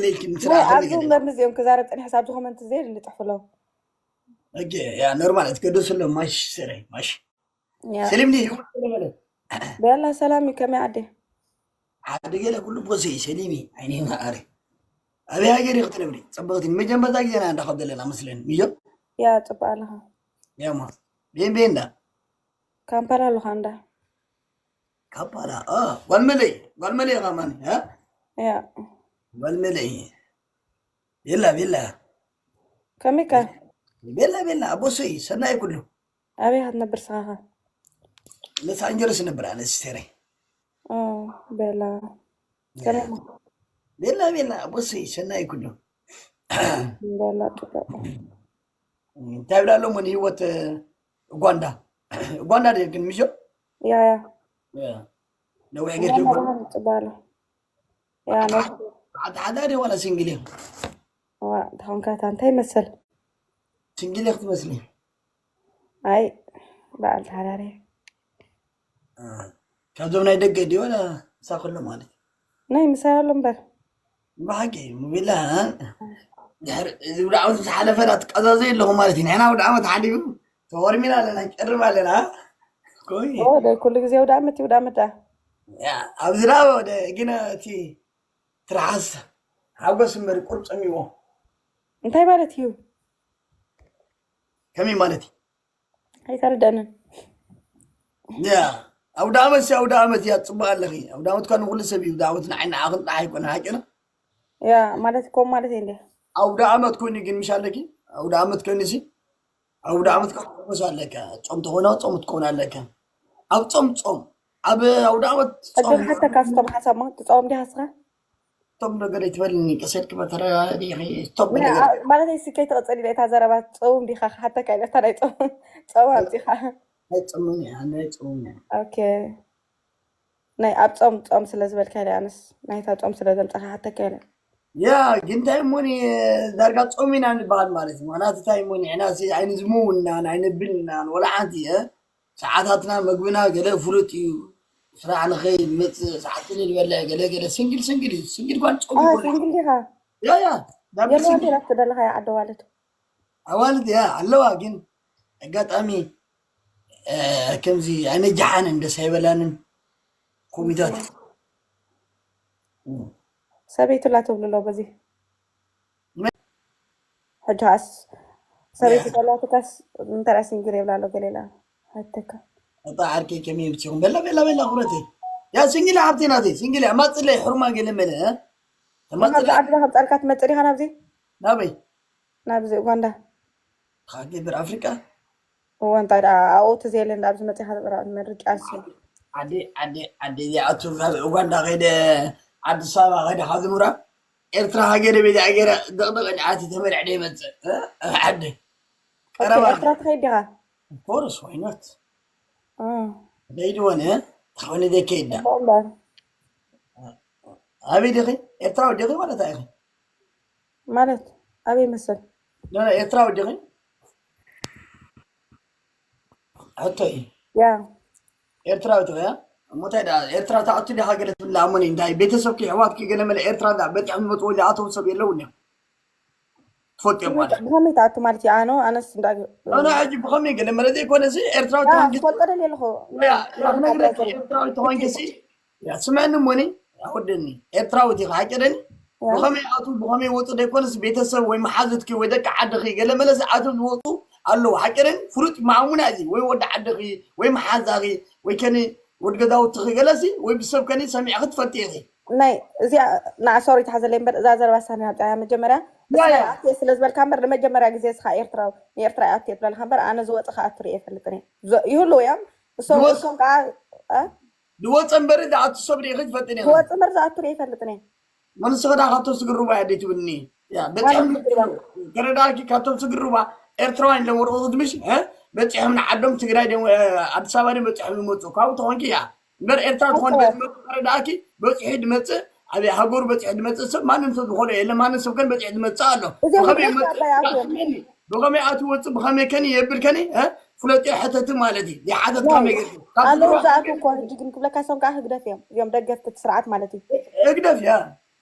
ለይኪ ምስ ናይ ረኣኸኒ ኣብዚ ገለ። መርምዝ እዮም ክዛረብ ጸኒሐ፣ ኣብዚ ኮመንት ዘይ ልጥሕፍሎም። ኦኬ፣ ያ ኖርማል፣ ኣትገደሱ ኣሎ፣ ማሽ ሰረ፣ ማሽ። ያ። ሰሊም ዲ፣ ይውል ገለ በለ። ቤላ ሰላም እዩ፣ ከመይ ዓዲ? ዓዲ ገለ ኩሉ ቦሰ እዩ፣ ሰሊም እዩ፣ ዓይኒ ማኣሪ። ኣበይ ሃገር እዩ ክትነብሪ? ጽብቕቲ፣ ንመጀመርታ ግዜና እንዳኸብ ዘለና መስለኒ፣ ምዮ? ያ፣ ጽቡቕ ኣለኻ። ያማ፣ ቤን ቤን ዳ? ካምፓላ ኣለኻ እንዳ? ካምፓላ፣ አ፣ ጓል መለይ፣ ጓል መለይ ኢኻ ማኒ፣ እ? ያ። ጓል መለይ። ቤላ፣ ቤላ። ከመይ ከ? ቤላ፣ ቤላ፣ ኣቦሰይ፣ ሰናይ ኩሉ። ኣበይ ኢኻ ትነብር ስኻ ኸ? ሎስ ኣንጀለስ እነብር ኣነ፣ ሲስተረይ። ኦ፣ ቤላ። ያ። ከመይ ኢኻ? ቤላ፣ ቤላ፣ ኣቦሰይ፣ ሰናይ ኩሉ። ቤላ፣ ጽቡቕ። እንታይ ብላ ኣሎ፣ ሞኒ ህይወት፣ እ፣ ኡጋንዳ። ኡጋንዳ ድየ ግን፣ ምሾ? ያ፣ ያ። ያ። ነዊሕ ጌርኪ ኡጋንዳ እኮ። ባህል ጽቡቕ ኣሎ። ያ፣ ነ- ሓ-፣ ሓ-፣ ሓዳሪ ዋላ ሲንግል እየ? ዋ፣ ተኾንካ እታ እንታይ ይመስል? ሲንግል እየ ክትመስሊ። ኣይ፣ በዓል ተሓዳሪ። እ፣ ካብዞም ናይ ደገ ድዩ ዋላ ምሳኹ ኣሎ ማለት እዩ? ናይ ምሳይ ኣሎ እምበር። ብሓቂ፣ ሙቢላ፣ እ? ድሕሪ እዚ ኣውደ ዓመት ምስ ሓለፈ ዳ ትቀዛዘዩ ኣለኹ ማለት እዩ። ንሕና ኣውደ ዓመት ሓሊፉ፣ ተወርሚና ኣለና፣ ጨርም ኣለና። ኮይ። ኦ፣ ደ ኩሉ ግዜ ኣውደ ዓመት እዩ፣ ኣውደ ዓመት ዳ። ያ፣ ኣብዚ ዳ ወደ ግን እቲ ትርሓስ ሓጎስ እምበር ቁርብ ጸሚዎ። እንታይ ማለት እዩ? ከመይ ማለት እዩ? ኣይተረዳንን። ያ፣ ኣውደ ዓመት ሲ ኣውደ ዓመት እያ፣ ጽቡቕ ኣለኺ። ኣውደ ዓመት እኳ ንኹሉ ሰብ እዩ፣ ኣውደ ዓመት ንዓይ ንዓኽን ጥራሕ ኣይኮነን፣ ሓቂ ነው። ያ፣ ማለት ከምኡ ማለት እየ እንዴ? ኣውደ ዓመት ኮይኑ ግን ምሽ ኣለኪ፣ ኣውደ ዓመት ኮይኑ ሲ፣ ኣውደ ዓመት እኳ ክትሕጎስ ኣለካ። ጾም ተኾይኑ ጾም ክትከውን ኣለካ። ኣብ ጾም ጾም፣ ኣብ ኣውደ ዓመት ጸገም ጾም። ሓተካ ስቶም ሓሳብ ሞ ትጸውም ዲኻ ስኻ? ቶም ነገር ኣይትበልኒ፣ ቀስ ኢልኪ መተረዳድኢኺ፣ ስቶፕ ናይ ነገር። ኣ-፣ ማለተይ፣ እስኪ ከይትቕጽል ኢለ እታ ዘረባ ትጸውም ዲኻ ክሓተካ ኢለ፣ እታ ናይ ጾም፣ ጾም ኣምጺኻ። ኣይጸምን እየ፣ ኣነ ኣይጸምን እየ። ኦኬ። ናይ ኣብ ጾም፣ ጾም ስለ ዝበልካ ኢለ፣ ኣነስ ናይታ ጾም ስለ ዘምጻኻ ሓተካ ኢለ። ያ፣ ግን እንታይ እሞኒ፣ ዳርጋ ጾም ኢና ንበሃል ማለት እዩ። ምኽንያቱ እንታይ እሞኒ፣ ንሕና ሲ ኣይንዝምውናን፣ ኣይነብልናን፣ ወላ ሓንቲ፣ እ? ሰዓታትና፣ መግብና ገለ ፍሉጥ እዩ። ስራሕ ንኸይድ ንመጽእ፣ ሰዓት ክንድበለ፣ ገለ ገለ፣ ሲንግል፣ ሲንግል እዩ። ሲንግል ኳን ጾም ኣ፣ ይብሉ። ሲንግል ዲኻ? ያ፣ ያ፣ ዳብል የለዋን ሲንግል። ዲላ ትደለኻ ያ ዓዲ ዋልድ? ኣዋልድ፣ ያ፣ ኣለዋ፣ ግን ኣጋጣሚ፣ እ፣ ከምዚ ኣይነጃሓንን፣ ደስ ኣይበላንን ኮሚታት። ኦኬ። እም። ሰበይቱ ላ ትብሉ ኣሎ በዚ? መ- ሕጂ ኸኣስ ሰበይቲ ያ። ተላትካስ እንተ ደኣ ሲንግል የብላ ኣሎ ገለ ኢላ። ሓተካ። እታ ዓርከይ ከመይ ብትኹም? በላ፣ በላ፣ በላ፣ ኩረተይ። ያ ሲንግል ሓብቲ ናተይ፣ ሲንግል እያ። ማጽለይ ሕርማ ገለ መለ፣ እ? ንኻብዚ ተማጽለይ። ዓዲ ዶ ከምጻልካ ትመጽእ ዲኻ ናብዚ? ናበይ? ናብዚ ኡጋንዳ። ካገ ብር ኣፍሪቃ? እወ፣ እንታይ ደኣ ኣብኡ ተዘየለ እንዳ ኣብዚ መጺኻ መርጫ ንስኻ። ዓዲ፣ ዓዲ፣ ዓዲ እዚኣ ኣቱ ካብ ኡጋንዳ ከይደ ኣዲስ ኣበባ ከይደ ካብ ዝምራ ኤርትራ ሃገረ ቤት ኣገረ ደቕደቕ ኢለ ኣቲ ተመርዕ ዶ ይመጽእ? እ? ኣብ ዓዲ። ኦኬ፣ ቀረባ። ኤርትራ ትኸይድ ዲኻ? Of course, why not? እ። ደይድወን፣ እ? ተኾነ ደይ ከይዳ። እምበር። ኣበይ ዲኺ? ኤርትራዊ ዲኺ ማለት ኣይኺ? ማለት ኣበይ መሰል? ኖ፣ ኖ፣ ኤርትራዊ ዲኺ? ሕቶ እዩ። ያ። ኤርትራዊ ዲኺ፣ ያ? እሞ እንታይ ደኣ፣ ኤርትራ ትኣቱ ዲኻ ገለ ትብላ እሞኒ፣ እንታይ ቤተሰብኪ፣ ኣሕዋትኪ ገለ መለ ኤርትራ ደኣ በጺሖም ዝመጽኡ ዝኣተዉ ሰብ የለውን እዮም። ትፈልጥዮ ማለት እዩ። ብኸመይ ትኣቱ ማለት እዩ? ኣነ፣ ኣነስ እንዳ ኖ፣ ኖ፣ ሕጂ ብኸመይ ገለ መለ ዘይኮነ፣ እዚ ኤርትራዊ ያ፣ ተባሂልኪ ትፈልጦ ደልየ ኣለኹ። ያ፣ ያ፣ ክነግረኪ፣ ኤርትራዊ ተባሂልኪ፣ ያ፣ ስምዕኒ እሞኒ፣ ኣወደኒ። ኤርትራዊት ኢኻ፣ ሓቂ ደኒ? ያ። ብኸመይ ኣቱ፣ ብኸመይ ወጹ ደይኮነስ ቤተሰብ ወይ መሓዙትኪ ወይ ደቂ ዓድኺ ገለ መለ ዝኣትው ዝወጹ ኣለዉ። ሓቂ ደኒ? ፍሉጥ ማሙና እዚ፣ ወይ ወዲ ዓድኺ፣ ወይ መሓዛኺ፣ ወይ ከኒ ወዲ ገዛውትኺ ገለሲ፣ ወይ ብሰብ ከኒ ሰሚዕኺ ትፈልጢ ኢኺ። ናይ፣ እዚኣ፣ ንዓ፣ ሶሪ፣ ተሓዘለይ እምበር፣ እዛ ዘረባ ሳኒ ኣብጻያ መጀመርያ። ያ፣ እስኻ ያ። ኣትየ ስለ ዝበልካ እምበር፣ ንመጀመርያ ግዜ እስኻ ኤርትራዊ፣ ንኤርትራ እየ ኣትየ ትብለልካ እምበር፣ ኣነ ዝወጸ ክኣቱ ርእየ ኣይፈልጥን እየ። ዞ-፣ ይህልው እዮም። እሶም፣ ዝወጸ እሶም ከዓ፣ እ? ዝወጸ እምበር ዝኣቱ ሰብ ርኢኺ ትፈልጥን ኢኺ? ዝወጸ እምበር ዝኣቱ ርእየ ኣይፈልጥን እየ። መንስኺ ዳ ካብቶም ስግር ሩባ እያ ደይ ትብልኒ? ያ፣ በጺሖም ማለት ነው። ተረዳእኪ? ካብቶም ስግር ሩባ ኤርትራውያን ኢሎም ወረቐት ምሽ፣ እ? በጺሖም ንዓዶም ትግራይ ድዮም፣ እ፣ ኣዲስ ኣበባ ድዮም በጺሖም ይመጹ? ካብኡ ተኾንኪ እያ። እምበር ኤርትራ ዝኾነ ኣዎ። በዚ መጡ ተረዳእኪ? በጺሑ ድመጽእ፣ ኣብ ሃገሩ በጺሑ ድመጽእ ሰብ ማንም ሰብ ዝኾነ የለ፣ ማንም ሰብ ከን በጺሑ ድመጽእ ኣሎ። እዚኦም ብኸመይ ድመጽእ መጽእ? ኣባይ ኣትዮም። ስምዕኒ፣ ብኸመይ ኣትዩ ወጽእ? ብኸመይ ከን የብል ከን? እ? ፍለጥዮ ሕተቲ ማለት እዩ። ዘይሓተት ዋው። ከመይ ገይርኩ? ካብ ኣለዉ ስድራ ዝኣትዉ እኮ ሕጂ ግን ክብለካ፣ እሶም ከዓ ህግደፍ እዮም። እዮም ደገፍቲ እቲ ስርዓት ማለት እዩ። ህግደፍ እያ።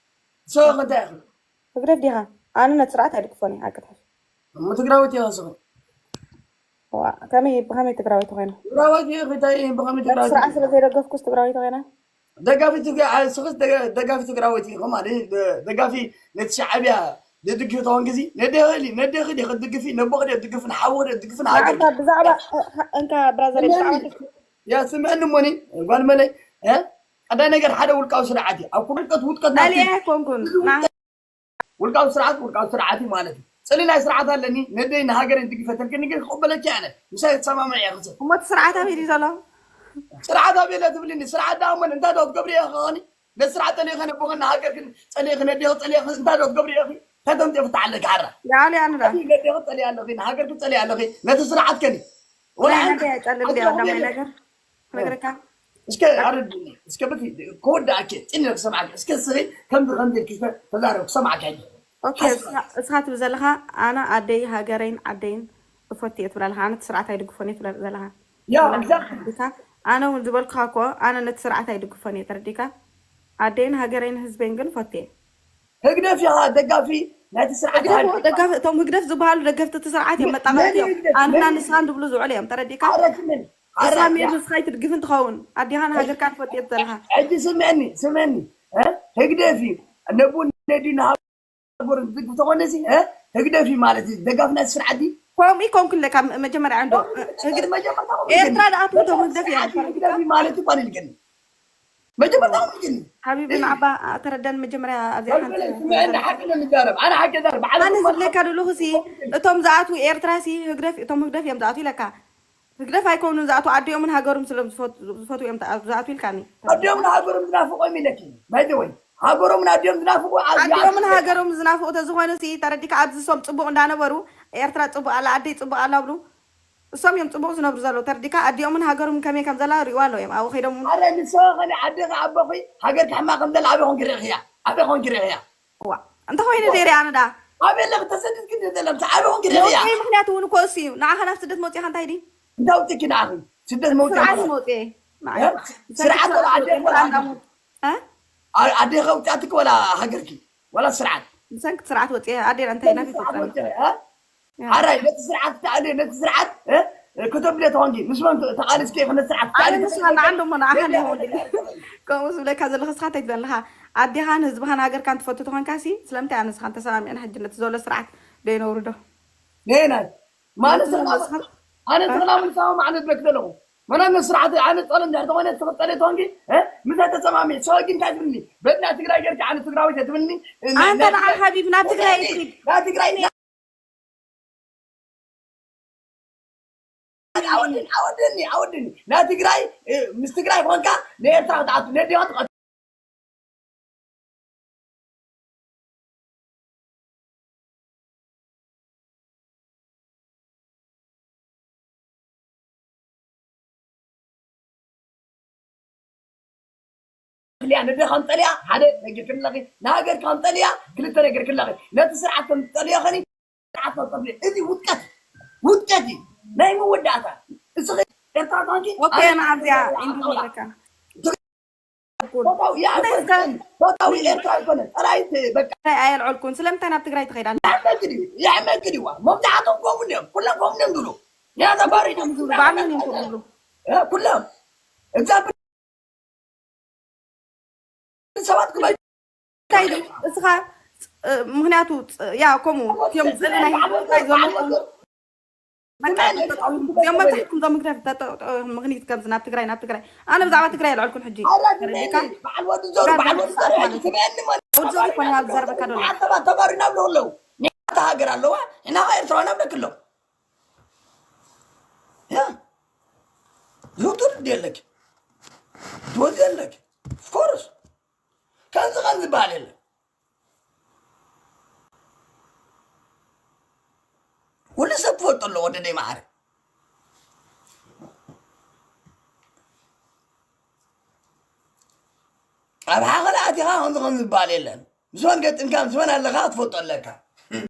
ሰው እንታይ ኢኺ? ህግደፍ ዲኻ? ኣነ ነቲ ስርዓት ኣይድግፎን እየ፣ ሓቂ ትሓሱ። እሞ ትግራወይቲ ኢኻ ንስኺ? ዋ፣ ከመይ፣ ብኸመይ ትግራወይቲ ኮይነ? ትግራወይቲ ኢኺ፣ እንታይ፣ ብኸመይ ነቲ ትግራወይቲ ስርዓት ኢኺ? ስለ ዘይደገፍኩስ ትግራወይቲ ኮይነ? ደጋፊ ትግ-፣ ኣይ፣ ንስኽስ ደጋ-፣ ደጋፊ ትግራወይቲ ኢኺ ማለት፣ ደ-፣ ደጋፊ ነቲ ሻዕብያ ዝድግፍ ተኾንኪ፣ ነዴኺ፣ ነዴኺ ዲኺ ትድግፊ፣ ነቦኺ ዲኺ ትድግፊ፣ ንሓውኺ ዲኺ ትድግፊ፣ ንሃገር ንዓኻ ዲኺ ብዛዕባ፣ እ፣ እ፣ እንካ ብራዘር፣ ብዛዕባ ስምዕኒ፣ ያ ስምዕኒ እሞኒ፣ ጓል መለይ፣ እ? ቀዳይ ነገር ሓደ ውልቃዊ ስርዓት እዩ። ኣብ ኩሉ ውድቀት፣ ውድቀት ናብቲ ናልየ ኣይኮንኩን። ብዙ ንዓ- ውድቀት ውልቃዊ ስርዓት፣ ውልቃዊ ስርዓት እዩ ማለት እዩ። ጽሊ ናይ ስርዓት ኣለኒ፣ ነደይ ንሃገረይ ትድግፈ ተልክኒ ግን ክቕበለኪ ኣነ። ምሳይ ክትሰማምዕ እየ ክስብ። እሞ እቲ ስርዓት ኣበይ ድዩ ዘሎ? ስርዓት ኣበይ ኣለ ትብልኒ? ስርዓት ደኣ እሞ እንታይ ዶ ክትገብሪ ኢኺ ኸኒ? ነቲ ስርዓት ጸሊእኺ ነቦኽን ንሃገርክን ጸሊእኺ ነዴኺ ጸሊእኺ እንታይ ዶ ክትገብሪ ኢኺ? እንታይ ተምጽኦ ፍታሕ ኣለኪ ሓራ? ያለ ኣነ ዳ። ነቲ ነዴኺ ትጸልኢ ኣለኺ፣ ንሃገርኪ ትጸልኢ ኣለኺ፣ ነቲ ስርዓት ከኒ። ወላ ናይ ሓንቲ ሓንቲ ኣይጸልም ድያ ሓንቲ ቀዳማይ የለን። ነገር? እ። ክነግረካ? እስከ ኣረድእኒ፣ እስከ በቲ ክወድኣኪ፣ ጽን ኢለ ክሰምዓኪ። እስከ እስኺ ከምዚ ከምዚ ኢልኪ እስከ ተዛረቢ፣ ክሰምዓኪ ሕጂ። ኦኬ፣ ሓስብ። እስኻ፣ እስኻ ትብል ዘለኻ፣ ኣነ ኣደይ፣ ሃገረይን ዓደይን እፈቱ እየ ትብል ኣለኻ። ኣነ እቲ ስርዓት ኣይድግፎን እየ ትብል ዘለኻ። ያ፣ ትብል ኣለኻ። ኤግዛክትሊ። ተረዲእካ? ኣነ እውን ዝበልኩኻ እኮ፣ ኣነ ነቲ ስርዓት ኣይድግፎን እየ። ተረዲእካ? ኣደይን ሃገረይን ህዝበይን ግን እፈቱ እየ። ህግደፍ ኢኻ ደጋፊ ናይቲ ስርዓት ህግደፍ፣ ሃልኪ። ደጋፊ፣ እቶም ህግደፍ ዝበሃሉ ደገፍቲ እቲ ስርዓት እዮም፣ መ-፣ መጣቐርቲ መን እዮም። ህግደፍ? ኣንና መን ንስኻን ድብሉ ዝውዕሉ እዮም። ተረዲእካ? ሓረቲ መን? ንስኻ ሓረቲ፣ ሜር ያ። ንስኻ ኣይትድግፍን ትኸውን። ኣዴኻን ሕጂ፣ ሃገርካን ትፈጥየት ዘለኻ። ሕጂ ስምዕኒ፣ ስምዕኒ። እ? ህግደፍ እዩ። ነቡ ነዲ ንሃገሩ ዝድግፍ ተኾነ ሲ፣ እ? ህግደፍ እዩ ማለት እዩ። ደጋፊ ናይቲ ስርዓት እዩ። ከምኡ ይኮንኩ ኣለካ፣ መ-፣ መጀመርያ እንዶ። ከምኡ ይኮንኩ ህግደ-፣ መጀመርታ ከምኡ ኤርትራ ይኮንኩ። ደኣ ትብቶም ህግደፍ እዮም። ህግደፍ እዩ ማለት እዩ እኮ ኣነ ይልከኒ። መጀመርታ ከምኡ ይልከኒ። ሓቢቢ፣ ንዓባ ተረዳን መጀመርያ ኣብዚኣ ሓንቲ በልበለይ፣ ስምዕኒ፣ ሓቂ ነው ንዛረብ። ኣነ ሓቂ ዛረብ። ዓለም ኣነ እኮ ዝብለካ ዘለኹ ሲ፣ እቶም ዝኣትዉ ኤርትራ ሲ፣ ህግደፍ፣ እቶም ህግደፍ እዮም ዝኣትዉ ኢለካ። ህግደፍ ኣይኮኑን ዝኣትዉ፣ ኣዲኦምን ሃገሮም ስለ ዝፈት-፣ ዝፈትዉ እዮም ዝኣ-፣ ዝኣትዉ ኢልካኒ። ኣዲኦምን ሃገሮም ዝናፍቑ እዮም ኢለኪ። ባይ ዘ ወይ፣ ሃገሮምን ኣዲኦም ዝናፍቑ ኣብ ኣዲኦምን ዝኣትዉ ሃገሮም ዝናፍቑ ተዝኾነ ሲ፣ ተረዲካ ኣብዚ ሶም ጽቡቕ እንዳነበሩ፣ ኤርትራ ጽቡቕ ኣላ፣ ኣደይ ጽቡቕ ኣላ ብሉ። እሶም እዮም ጽቡቕ ዝነብሩ ዘለዉ። ተረዲካ? ኣዲኦምን ሃገሮምን ከመይ ከም ዘላ ሪእዋ ኣሎ እዮም። ኣብኡ ከይዶም እውን ኣረ ንስኻ ኸኒ ዓድኺ ኣቦኺ ሃገርኪ ሕማቕ ከም ዘላ ኣበይ ኾንኪ ርኢኽያ? ኣበይ ኾንኪ ርኢኽያ? እዋ፣ እንተኾይነ ዋ። ዘይርኢ ኣነ ደኣ። ኣበይ ኣለኺ? ተሰዲድኪ እንደ ዘላ ምስ ኣበይ ኾንኪ ርኢኽያ? መውጽኢ ምኽንያት እውን እኮ እሱ እዩ። ንዓኻ ናብ ስደት መውጽኢኻ እንታይ ድዩ? እንታይ ኣውጺእኪ ንዓኺ? ስደት መውጽኢ ስርዓት ማለት? መውጽኢ። ንዓይ እ? ስርዓት ስርዓት ወላ ኣደ መውጽኢ። ወላ ስርዓት ሃገር? መውጽኢ። እ? ኣ-፣ ኣዴኺ ኣውጺኣትኪ ወላ ሃገርኪ? ወላ ስርዓት? ብሰንኪ እቲ ስርዓት ወጽኤ ኣዴና እንታይ ብሰንኪ ናተይ ስርዓት ትወጽእ? ወጽኤ፣ እ? ያ። ሓራይ ነቲ ስርዓት ትኣልዮ፣ ነቲ ስርዓት፣ እ? ከተብልዮ ተኾንኪ፣ ምስ መን ተ-፣ ተቓሊስኪ ኢኺ ነቲ ስርዓት ኣነ ትኣልዮ ንስኻ ተኾንኪ? ንዓንዶ እሞ ንዓኻ ነቲ እንዲኹም ስርዓት እንዲ-፣ ከምኡ ዝብለካ ዘለኹ ንስኻ እንታይ ትብል ኣለኻ? ኣዴኻን ህዝብኻን ሃገርካን ትፈቱ ተኾንካሲ፣ ስለምንታይ ኣነ ንስኻን ተሰማሚዕና ሕጂ ነቲ ዘሎ ስርዓት ደይነውርዶ? ነየናይ? ማለት ነቲ ንስኻ፣ ንስኻ፣ ኣነ እ? ንስኻ ንስኻ ማለት በክ ዘለኹ። መናን ስርዓት ኣነ ጸለ እንድሕር ተኾነ ትኽተለ ተኾንኪ፣ እ? ምሳይ ተሰማሚዕ፣ ሰው ግን እንታይ ትብልኒ? በድና ትግራይ ጌርኪ ኣነ ትግራዊት ትብልኒ? እ፣ ናይ፣ ኣንተ ናይ ንዓ ትግራይ ሓቢብ ናብ ትግራይ ትግርኛ፣ እትሪድ። ናይ ትግራይ፣ ናይ ኣወድን፣ ኣወድኒ፣ ኣወድኒ። ናይ ትግራይ፣ እ፣ ምስ ትግራይ ኮንካ ንኤርትራ ክትኣቱ፣ ነዲኻ ትቐ-፣ ክልያ ንደ ከም ጸልያ ሓደ ነገር ክለኺ፣ ንሃገር ከም ጸልያ ክልተ ነገር ክለኺ፣ ነቲ ስርዓት ከም ጸልዮ ኸኒ ስርዓት ከም ጸልዮ። እዚ ውድቀት፣ ውድቀት እዩ። ናይ መወዳእታ። እስኺ ኤርትራ ኳንኪ፣ ኦኬ፣ ኣነ ንዓዚኣ ኢንዱ ኣለካ። ቦታው፣ ያ፣ እንታይ እስከ ቦታው ኤርትራ ኣይኮነ፣ ጸላኢት፣ በቃ። ትግራይ ኣየልዐልኩን። ስለምንታይ ናብ ትግራይ ትኸይድ ኣለኻ? የሕመግድ እዩ፣ የሕመግድ እዩ። መብዛሕትኦም ከምኡ እዮም፣ ኩሎም ከምኡ እዮም ዝብሉ። ያ ዘባሪ እዮም ዝብሉ፣ ብኣምን እዮም ከምኡ ዝብሉ። እ፣ ኩሎም። እግዚኣብሔር ሰባት ክመ-፣ እንታይ ዶ? እስኻ፣ እ፣ ምኽንያቱ፣ እ፣ ያ፣ ከምኡ፣ እቲኦም ዝጸልእ ናይ ህዝቢ ትግራይ ዘሎ በቃ፣ ስምዕኒ፣ ተጠቐሙ። እዚኦም መብዛሕትኩም እዞም ህግደፍ ተጠ-፣ ጠ-፣ ምኽኒት ከምዚ ናብ ትግራይ፣ ናብ ትግራይ። ኣነ ብዛዕባ ትግራይ ኣልዕልኩን ሕጂ። ኣረ፣ ተረዲእካ? ስምዕኒ፣ በዓል ወዲ ዘሩ፣ ትግራይ በዓል ወዲ ዘሩ ዘሩ፣ ማለት እዩ። ስምዕኒ ማለት ወዲ ዘሩ እኮ ንባብ ዝዛረበካ ዘሎ። በዓል ሰባት ተባሪና ብሎ ኣለዉ። ንሕና እታ ሃገር ኣለዋ፣ ንሕና ኸ ኤርትራውያን ኣብለክሎም። ያ። ዝውቱር ድየለክ። ትወዚ ኣለክ። ኦፍ ኮርስ። ከምዚ ከም ዝበሃል የለን። ኩሉ ሰብ ክፈልጦ ኣለዎ፣ ወደደይ መዓረ። ኣብ ሓኸላ ኣቲኻ ከምዚ ከም ዝበሃል የለን። ምስ መን ገጢምካ፣ ምስ መን ኣለኻ ክትፈልጦ ኣለካ።